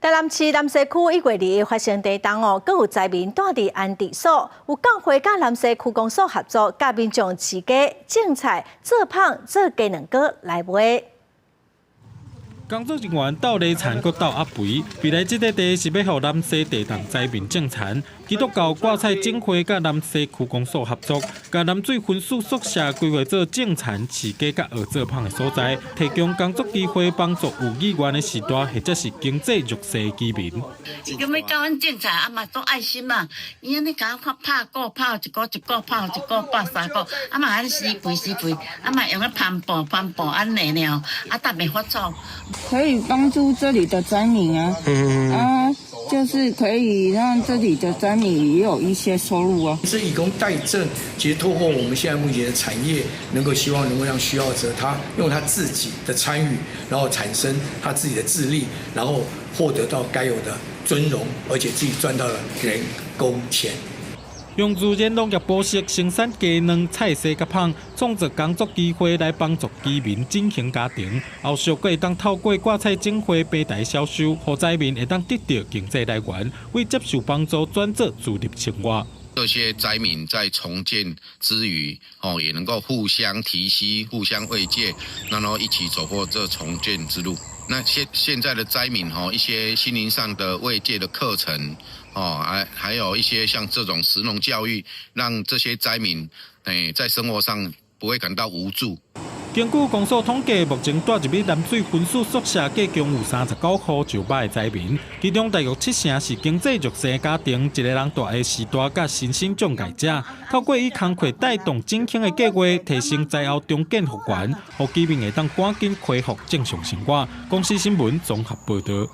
台南市南勢區1月2日發生地動哦，閣有災民蹛佇安置所，有教會佮南勢區公所合作，教民眾飼雞、種菜、做麭、做雞卵糕來賣。工作人員鬥犁田，閣鬥掗肥。未來這塊地是欲予南勢地動災民種田。基督教掛彩總會佮南勢區公所合作，共南水分署宿舍規劃做種田、飼雞佮學做麭的所在，提供工作機會，幫助有意願的序大或者是經濟弱勢居民。伊講欲教阮種菜，啊嘛做愛心嘛，伊按呢共我拍鼓，拍一鼓一鼓，拍一鼓拍三鼓，啊嘛按呢施肥施肥，啊嘛用咧帆布帆布按呢爾，啊等袂發臭。可以幫助這裡的災民啊，啊，就是可以讓這裡的災民也有一些收入啊。這以工代賑，其實透過我們現在目前的產業，能夠希望能夠讓需要者他用他自己的參與，然後產生他自己的自立，然後獲得到該有的尊榮，而且自己賺到了人工錢。用自然農業模式生產雞卵、菜薒佮麭，創造工作機會來幫助居民振興家庭。後續閣會當透過掛彩總會平台銷售，予災民會當得著經濟來源，為接受幫助轉做自立生活。這些災民在重建之餘，哦，也能夠互相提攜、互相慰藉，然後一起走過這重建之路。那現在的災民，哦，一些心靈上的慰藉的課程，哦，還有一些像這種食農教育，讓這些災民，在生活上不會感到無助。根據公所統計，目前蹛入去南水分署宿舍計共有39戶石壩的災民，其中大約七成是經濟弱勢家庭，一個人蹛的序大佮身心障礙者。透過以工課帶動振興的計劃，提升災後重建復原，予居民會當趕緊恢復正常生活。公視新聞綜合報導。